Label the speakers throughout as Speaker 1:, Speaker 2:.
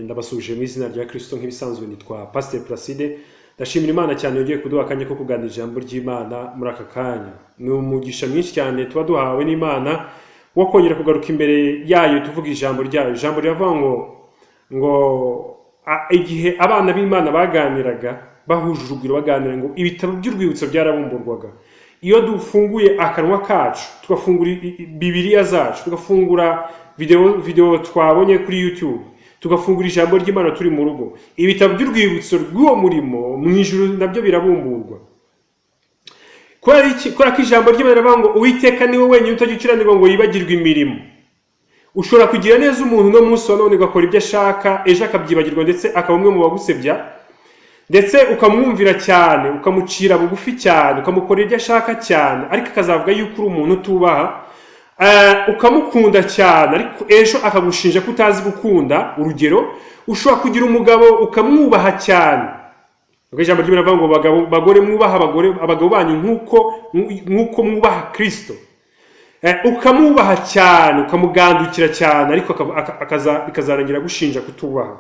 Speaker 1: Ndabasuhuje mu izina rya Kristo. Nk'ibisanzwe nitwa Pasteur Placide. Ndashimira Imana cyane yongeye kuduha akanya ko kuganira ijambo ry'Imana muri aka kanya. Ni umugisha mwinshi cyane tuba duhawe n'Imana wo kongera kugaruka imbere yayo tuvuga ijambo ryayo. Ijambo riravuga ngo igihe abana b'Imana baganiraga bahuje urugwiro, baganira ngo ibitabo by'urwibutso byarabumburwaga. Iyo dufunguye akanwa kacu, tugafungura Bibiliya zacu, tugafungura video twabonye kuri YouTube, tugafungura ijambo ry'Imana turi mu rugo, ibitabo by'urwibutso rw'uwo murimo mu ijuru nabyo birabumburwa. Kubera iki? Kubera ko ijambo ry'Imana riravuga ngo Uwiteka niwe wenyine utajya ukiranirwa ngo yibagirwe imirimo. Ushobora kugira neza umuntu uno munsi wa none, ugakora ibyo ashaka, ejo akabyibagirwa, ndetse akaba umwe mu bagusebya, ndetse ukamwumvira cyane, ukamucira bugufi cyane, ukamukorera ibyo ashaka cyane, ariko akazavuga yuko uri umuntu utubaha. Ukamukunda cyane, ariko ejo akagushinja ko utazi gukunda. Urugero, ushobora kugira umugabo ukamwubaha cyane. Ubwo ijambo ry'Imana rivuga ngo bagabo, bagore, mwubaha abagore, abagabo banyu nk'uko mwubaha Kristo. Ukamwubaha cyane, ukamugandukira cyane, ariko bikazarangira agushinja kutubaha.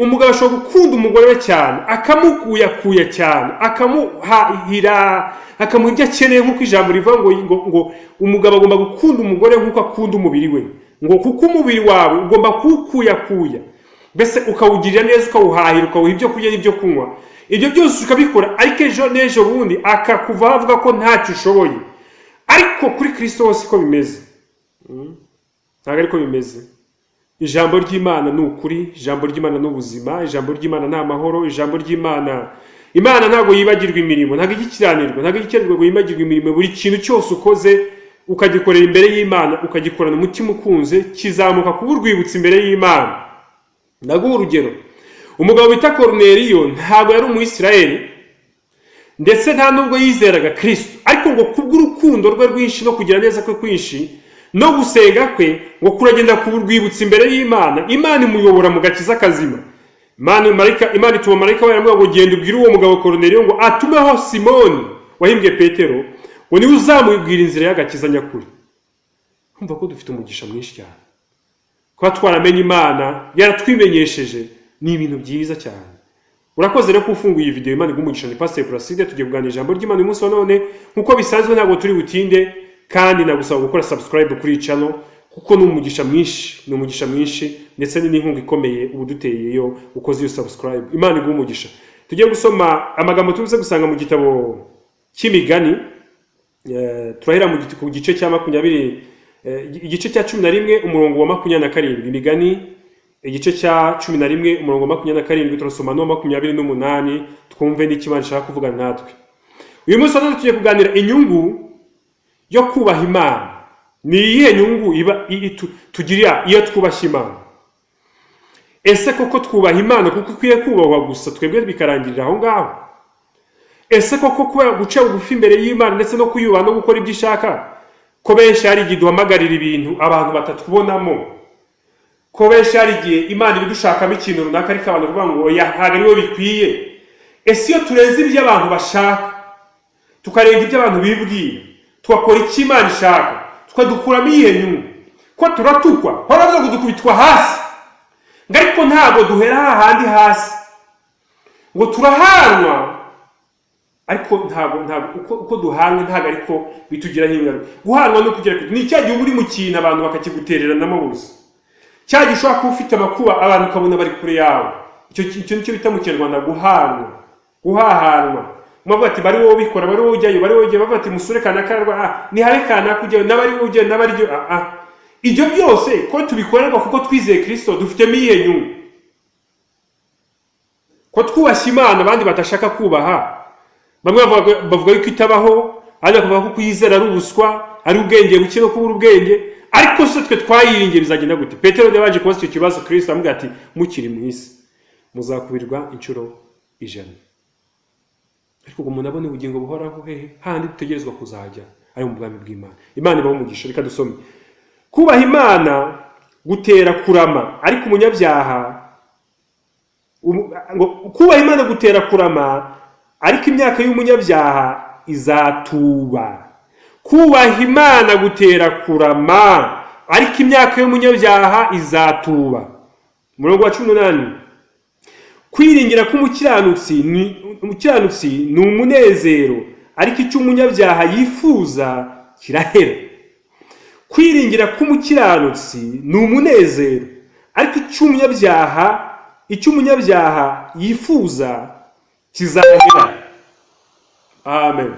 Speaker 1: Umugabo ashobora gukunda umugore we cyane, akamukuyakuya cyane, akamuhahira, akamuha ibyo akeneye, nk'uko ijambo rivuga ngo umugabo agomba gukunda umugore nk'uko akunda umubiri we, ngo kuko umubiri wawe ugomba kuwukuyakuya, mbese ukawugirira neza, ukawuhahira, ukawuha ibyo kurya n'ibyo kunywa. Ibyo byose ukabikora, ariko ejo n'ejo bundi akakuvaho avuga ko ntacyo ushoboye. Ariko kuri Kristo hose siko bimeze. Ntabwo ariko bimeze. Ijambo ry'Imana ni ukuri, ijambo ry'Imana ni ubuzima, ijambo ry'Imana ni amahoro, ijambo ry'Imana, Imana ntabwo yibagirwa imirimo, ntabwo igikiranirwa, ntabwo igikiranirwa ngo yibagirwe imirimo. Buri kintu cyose ukoze, ukagikorera imbere y'Imana, ukagikorana umutima ukunze, kizamuka kuba urwibutso imbere y'Imana. Ndaguha urugero: umugabo bita Koruneliyo ntabwo yari Umuyisirayeli, ndetse nta nubwo yizeraga Kristo, ariko ngo kubw'urukundo rwe rwinshi no kugira neza kwe kwinshi no gusenga kwe, ngo kuragenda kuba urwibutso imbere y'Imana. Imana imuyobora mu gakiza kazima. Imana ituma marayika wayo, aramubwira ngo genda ubwire uwo mugabo Koruneliyo ngo atumeho Simoni wahimbwe Petero, ngo niwe uzamubwira inzira y'agakiza nyakuri. Kumva ko dufite umugisha mwinshi cyane kuba twaramenye Imana, yaratwimenyesheje, ni ibintu byiza cyane. Urakoze rero ko ufunguye iyi video. Imana iguhe umugisha. Ni Pasteur Placide, tugiye kuganira ijambo ry'Imana uyu munsi wa none. Nk'uko bisanzwe ntabwo turi butinde, kandi nagusaba gukora subscribe kuri iyi channel, kuko ni umugisha mwinshi, ni umugisha mwinshi, ndetse ni n'inkunga ikomeye uba uduteye iyo ukoze iyo subscribe. Imana iguhe umugisha. Tugiye gusoma amagambo tubuze gusanga mu gitabo cy'Imigani. Turahera ku gice cya 20, igice cya 11, umurongo wa 27. Imigani igice cya 11, umurongo wa 27, turasoma n'uwa 28, twumve n'icyo Imana ishaka kuvugana natwe uyu munsi wa none. Tugiye kuganira inyungu yo kubaha Imana. Ni iyihe nyungu iba tugirira iyo twubashye Imana? Ese koko twubaha Imana kuko ikwiye kubahwa gusa, twebwe bikarangirira aho ngaho? Ese koko kuba guca bugufi imbere y'Imana ndetse no kuyubaha no gukora ibyo ishaka, ko benshi hari igihe duhamagarira ibintu abantu batatubonamo, ko benshi hari igihe Imana ibidushakamo ikintu runaka, ariko abantu bavuga ngo oya, ntabwo ari we bikwiye? Ese iyo turenze ibyo abantu bashaka, tukarenga ibyo abantu bibwira, tugakora icyo Imana ishaka, tukadukuramo iyihe nyungu? Ko turatukwa, baravuga ngo dukubitwa hasi, ngo ariko ntabwo duhera hahandi hasi, ngo turahanwa, ariko ntabwo uko duhanwe ntabwo ariko bitugiraho ingaruka. Guhanwa no kugira ni cya gihe uba uri mu kintu, abantu bakakigutereranamo gusa, cya gihe ushobora kuba ufite amakuba, abantu ukabona bari kure yawe. Icyo nicyo bita mu Kinyarwanda guhanwa, guhahanwa. Mubavuga ati bari wowe ubikora, bari wowe ujyayo, bari wowe ujyayo. Bavuga ati musure kanaka ararwa, nihabe kanaka ujyayo, n'abari wowe ujyayo, n'abari ujyayo. Ibyo byose ko tubikorerwa kuko twizeye Kristo, dufitemo iyihe nyungu? Ko twubashye Imana abandi badashaka kubaha, bamwe bavuga yuko itabaho, abandi bakavuga ko kuyizera ari ubuswa, ari ubwenge buke no kubura ubwenge. Ariko se twe twayiringiye, bizagenda gute? Petero yabanje kubaza icyo kibazo Kristo, aramubwira ati mukiri mu isi muzakubirwa inshuro 100, ariko ngo umuntu abone ubugingo buhoraho hehe, handi dutegerezwa kuzajya, ari mu bwami bw'Imana. Imana ibahe umugisha. Reka dusome. Kubaha Imana gutera kurama, ariko umunyabyaha ngo kubaha Imana gutera kurama, ariko imyaka y'umunyabyaha izatuba. Kubaha Imana gutera kurama, ariko imyaka y'umunyabyaha izatuba. Umurongo wa 18: kwiringira k'umukiranutsi ni umukiranutsi ni umunezero, ariko icyo umunyabyaha yifuza kirahera. Kwiringira k'umukiranutsi ni umunezero, ariko icyo umunyabyaha yifuza kizahera. Amen.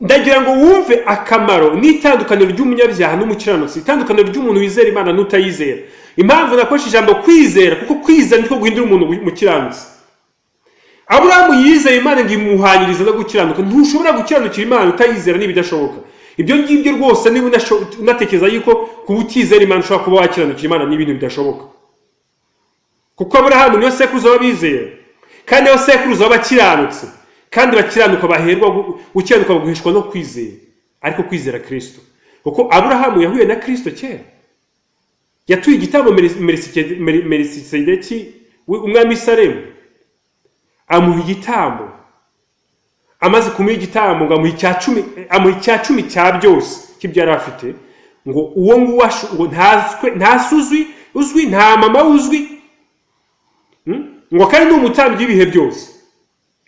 Speaker 1: Ndagira ngo wumve akamaro n'itandukaniro ry'umunyabyaha n'umukiranutsi, itandukaniro ry'umuntu wizera Imana n'utayizera. Impamvu nakoresha ijambo kwizera, kuko kwizera niko guhindura umuntu umukiranutsi. Aburahamu yizeye Imana ngo imuhanyirize no gukiranuka. Ntushobora gukiranukira Imana utayizera, n'ibidashoboka ibyo ngibyo rwose. Niba unatekereza yuko kuba utizera Imana ushobora kuba wakiranukira Imana, ni ibintu bidashoboka, kuko Aburahamu niyo sekuruza w'abizera kandi niyo sekuruza w'abakiranutse, kandi bakiranuka baherwa gukiranuka baguheshwa no kwizera, ariko kwizera Kristo, kuko Aburahamu yahuye na Kristo kera. Yatuye igitambo Melikisedeki, umwami w'i Salemu, amuha igitambo. Amaze kumuha igitambo, ngo amuha icya cumi, amuha icya cumi cya byose cy'ibyo yari afite, ngo uwo nguwo ngo nta se uzwi, nta mama uzwi, Ngo kandi ni umutambyi w'ibihe byose.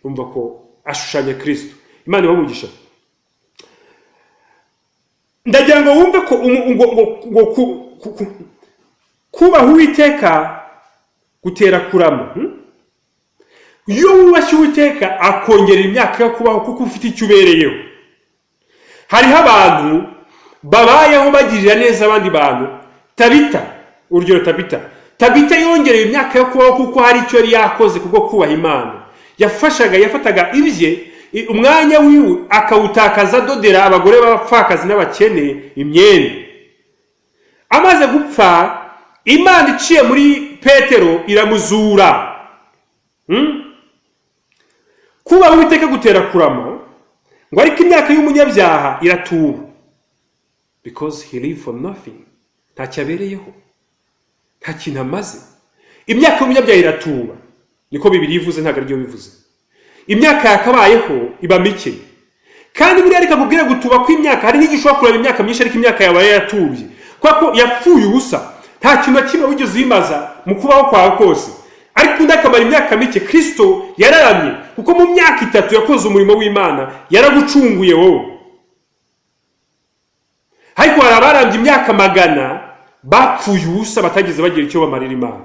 Speaker 1: Urumva ko ashushanya Kristo. Imana ibahe umugisha. Ndagira ngo wumve ko ngo kubaha Uwiteka gutera kurama, Iyo wubashye Uwiteka, akongera imyaka yo kubaho, kuko ufite icyo ubereyeho. Hariho abantu babayeho bagirira neza abandi bantu. Tabita, urugero, Tabita yongereye imyaka yo kubaho kuko hari icyo yari yakoze kubwo kubaha Imana. Yafashaga, yafataga ibye, umwanya wiwe akawutakaza adodera abagore b'abapfakazi n'abakene imyenda. Amaze gupfa, Imana iciye muri Petero iramuzura. Kubaha Uwiteka gutera kurama, ngo ariko imyaka y'umunyabyaha iratuba, because he live for nothing. Ntacyo abereyeho, nta kintu amaze. Imyaka y'umunyabyaha iratuba, niko Bibiliya ivuze, ntabwo aribyo bivuze. Imyaka yakabayeho iba mike. Kandi buriya reka nkubwire, gutuba kw'imyaka, hari n'igihe ushobora kureba imyaka myinshi ariko imyaka yawe yaratubye, kubera ko yapfuye ubusa, nta kintu na kimwe wigeze uyimaza mu kubaho kwawe kose. Ariko undi akamara imyaka mike. Kristo yararamye kuko mu myaka 3 yakoze umurimo w'Imana, yaragucunguye wowe. Ariko hari abarambye imyaka magana bapfuye ubusa, batageze bagira icyo bamarira Imana.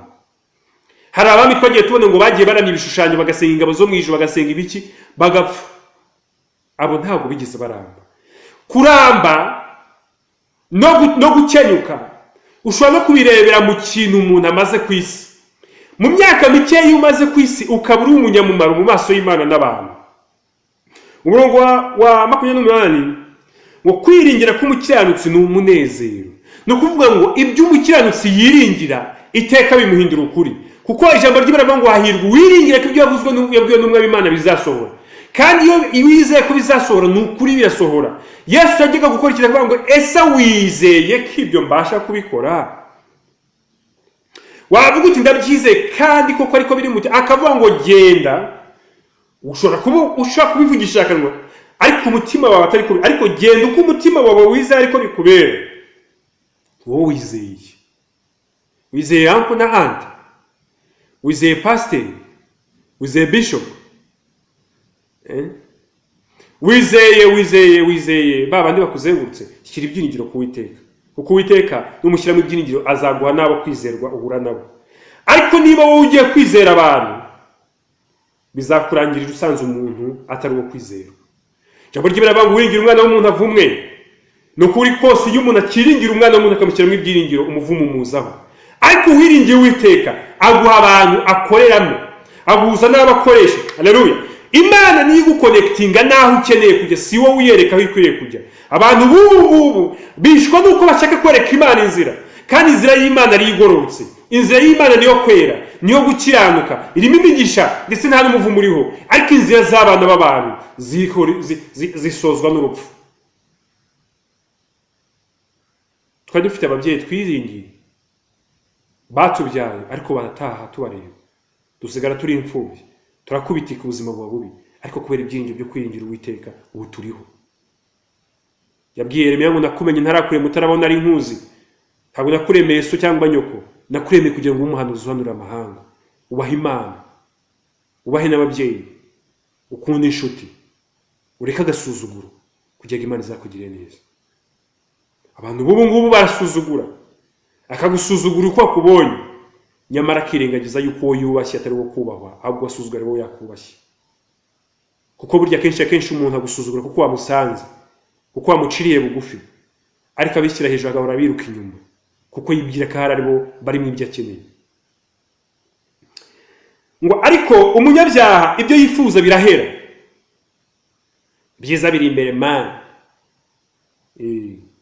Speaker 1: Hari abami twagiye tubona ngo bagiye baramya ibishushanyo, bagasenga ingabo zo mu ijuru, bagasenga ibiki, bagapfa. Abo ntabwo bigeze baramba. Kuramba no gukenyuka ushobora no kubirebera mu kintu umuntu amaze ku isi. Mu myaka mikeya iyo umaze ku isi ukaba uri umunyamumaro mu maso y'Imana n'abantu. Umurongo wa 28 ngo: kwiringira k'umukiranutsi ni umunezero. Ni ukuvuga ngo ibyo umukiranutsi yiringira iteka bimuhindura ukuri, kuko ijambo ry'Imana rivuga ngo: hahirwa uwiringira ko ibyo yavuzwe yabwiwe n'Umwami Imana bizasohora. Kandi iyo wizeye ko bizasohora, ni ukuri birasohora. Yesu yajyaga gukora ikintu akavuga ngo: ese wizeye ko ibyo mbasha kubikora? Wavuga uti: ndabyizeye, kandi koko ariko biri muti, akavuga ngo: genda. Ushobora kuba ushobora kubivugisha akanwa ariko umutima wawe atari kubi, ariko genda uko umutima wawe wizeye ariko bikubera. Wowe wizeye, wizeye uncle na auntie, wizeye pasiteri, wizeye bishop, eh? Wizeye, wizeye, wizeye ba bandi bakuzengurutse. Shyira ibyiringiro ku Witeka, kuko Uwiteka numushyiramo ibyiringiro azaguha n'abo kwizerwa uhura nabo. Ariko niba wowe ugiye kwizera abantu, bizakurangirira usanze umuntu atari uwo kwizerwa. Ijambo ry'Imana rivuga ngo: uwiringira umwana w'umuntu avumwe. Ni ukuri kose, iyo umuntu akiringira umwana w'umuntu akamushyiramo ibyiringiro, umuvumo umuzaho. Ariko uwiringiye Uwiteka aguha abantu akoreramo, aguhuza n'abo akoresha. Haleluya! Imana niyo iguconnectinga n'aho ukeneye kujya, si wowe uyereka aho ikwiriye kujya. Abantu b'ubu ngubu bishwa n'uko bashaka kwereka Imana inzira, kandi inzira y'Imana ariyo igororotse. Inzira y'Imana niyo kwera, niyo gukiranuka, irimo imigisha ndetse nta n'umuvumo uriho. Ariko inzira z'abana b'abantu zisozwa n'urupfu. Twari dufite ababyeyi twiringiye batubyaye, ariko barataha tubareba, dusigara turi imfubyi, turakubitika, ubuzima buba bubi. Ariko kubera ibyiringiro byo kwiringira Uwiteka, ubu turiho. Yabwiye Yeremiya ngo: nakumenye ntarakurema, utarabona ari nkuzi, ntabwo nakuremeye so cyangwa nyoko. Nakuremeye kugira ngo ube umuhanuzi uhanurira amahanga. Ubahe Imana, ubahe n'ababyeyi, ukunde inshuti, ureke agasuzuguro kugira ngo Imana izakugirire neza. Abantu b'ubu ngubu barasuzugura, akagusuzugura uko akubonye, nyamara akirengagiza yuko uwo yubashye atari uwo kubahwa, ahubwo asuzugura ari wowe yakubashye. Kuko burya kenshi na kenshi umuntu agusuzugura kuko wamusanze, kuko wamuciriye bugufi, ariko abishyira hejuru agahora biruka inyuma, kuko yibwira ko ahari ari bo barimo ibyo akeneye. Ngo ariko umunyabyaha ibyo yifuza birahera, byiza biri imbere. Man,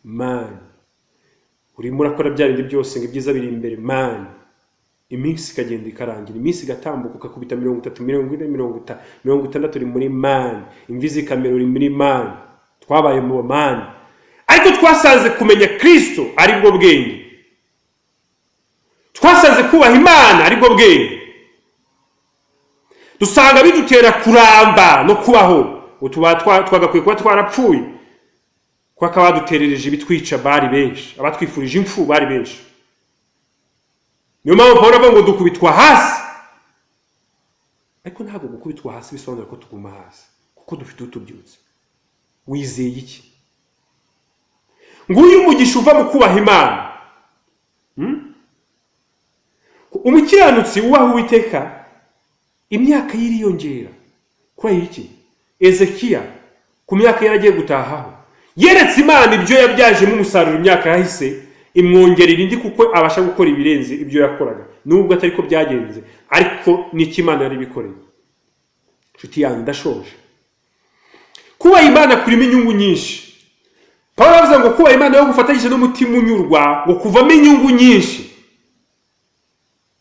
Speaker 1: man, urimo urakora bya bindi byose ngo ibyiza biri imbere, man. Iminsi ikagenda ikarangira, iminsi igatambuka, ukakubita 30, 40, 50, 60, uri muri man. Imvi zikamera, uri muri man. Twabaye mu man, ariko twasanze kumenya Kristo ari bwo bwenge. Twasanze kubaha Imana ari bwo bwenge. Dusanga bidutera kuramba no kubaho. Ubu tuba twagakwiye kuba twarapfuye, kuko abaduterereje ibitwica bari benshi, abatwifurije impfu bari benshi. Niyo mpamvu Paul avuga ngo dukubitwa hasi, ariko ntabwo gukubitwa hasi bisobanura ko tuguma hasi, kuko dufite utubyutse. Wizeye iki? Nguyu umugisha uva mu kubaha Imana. Umukiranutsi wubaha Uwiteka, imyaka ye iriyongera. Kubera iki? Ezekiya ku myaka yari agiye gutahaho yeretse Imana ibyo yabyajemo umusaruro imyaka yahise, imwongerera indi, kuko abasha gukora ibirenze ibyo yakoraga, nubwo atari ko byagenze, ariko n'icyo Imana yari ibikoreye. Inshuti yanjye, ndashoje. Kubaha Imana kurimo inyungu nyinshi. Paul aravuze ngo kubaha Imana yo gufatanyije n'umutima unyurwa ngo kuvamo inyungu nyinshi.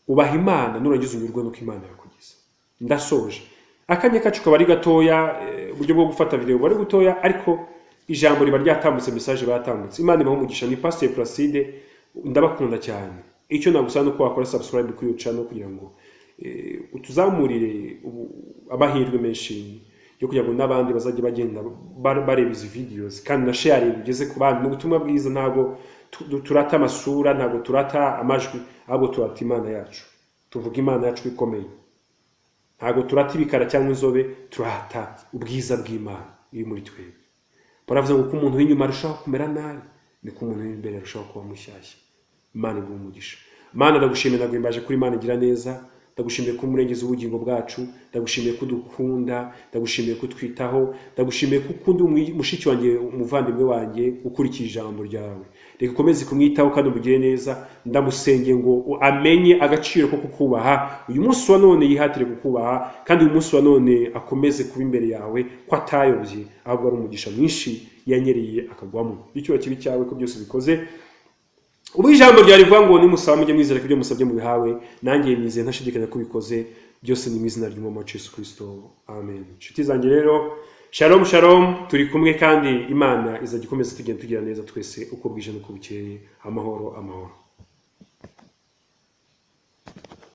Speaker 1: Ubaha Imana, nurangiza unyurwe nuko Imana yakugize. Ndasoje, akanya kacu kaba ari gatoya, uburyo bwo gufata video buba ari butoya, ariko ijambo riba ryatambutse, message batambutse. Imana ibahe umugisha. Ni Pastor Placide, ndabakunda cyane. Icyo nagusaba nuko wakora subscribe kuri iyo channel kugira ngo utuzamurire amahirwe menshi yo kugira ngo n'abandi bazajya bagenda bareba izi videos, kandi na sharing ugeze ku bandi. Ni ubutumwa bwiza. Ntabwo turata amasura, ntabwo turata amajwi, ahubwo turata Imana yacu. Tuvuga Imana yacu ikomeye. Ntabwo turata ibikara cyangwa inzobe, turata ubwiza bw'Imana iri muri twebwe. Baravuze ngo uko umuntu w'inyuma arushaho kumera nabi, niko umuntu w'imbere arushaho kuba mushyashya. Imana iguhe umugisha. Mana, ndagushimiye, ndaguhimbaje kuri Imana igira neza. Ndagushimiye ko umurengezi w'ubugingo bwacu, ndagushimiye ko udukunda, ndagushimiye ko utwitaho, ndagushimiye ko ukunda mushiki wanjye, umuvandimwe wanjye ukurikiye ijambo ryawe. Reka ukomeze kumwitaho kandi umugire neza. Ndamusengeye ngo amenye agaciro ko kukubaha uyu munsi wa none, yihatire kukubaha, kandi uyu munsi wa none akomeze kuba imbere yawe ko atayobye, ahubwo ari umugisha mwinshi yanyereye akagwamo. Icyuho kibi cyawe ko byose bikoze. Ubwo ijambo ryawe rivuga ngo nimusaba mujye mwizera ko ibyo musabye mubihawe, nanjye nizeye ntashidikanya ko ubikoze byose. Ni mu izina ry'Umwami wacu Yesu Kristo, amen. Inshuti zanjye rero, shalom shalom. Turi kumwe, kandi Imana izajya ikomeza tugenda tugira neza twese uko bwije n'uko bukeye. Amahoro, amahoro.